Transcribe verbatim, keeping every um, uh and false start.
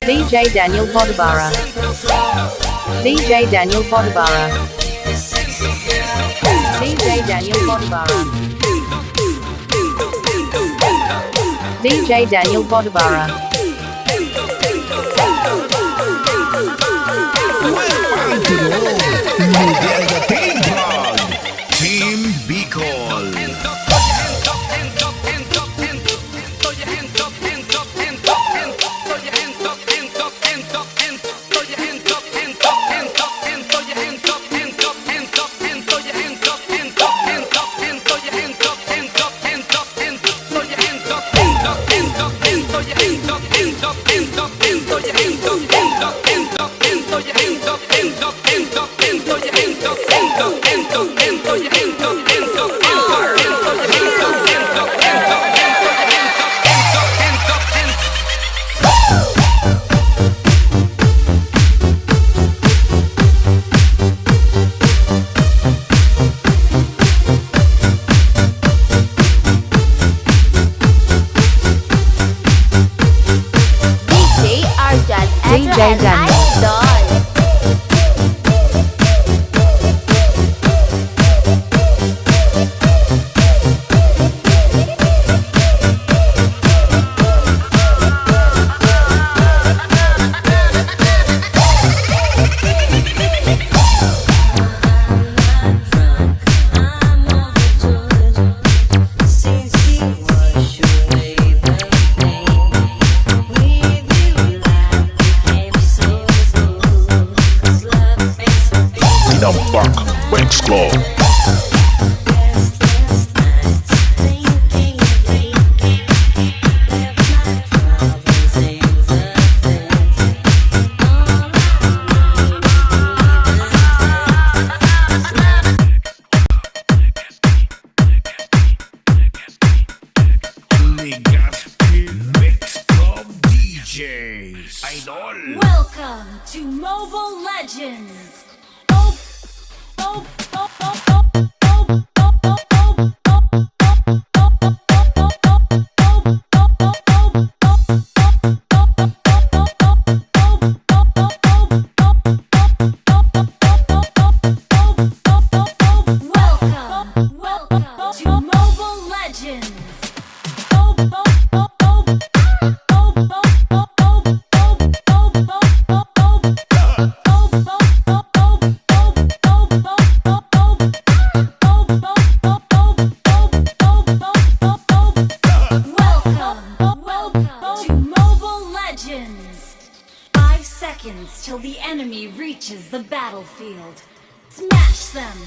D J Daniel Podbara. D J Daniel Podbara. D J Daniel Podbara. D J Daniel Podbara. Welcome to the Lugar na Team Drag, Team Bicol. D J Arjan, D J Arjan. Idol. Tinampak Wax Club. Legazpi Mix Club D Js. Idol. Welcome to Mobile Legends. Welcome, welcome to Mobile Legends. Welcome, welcome to Mobile Legends. Five seconds till the enemy reaches the battlefield. Smash them!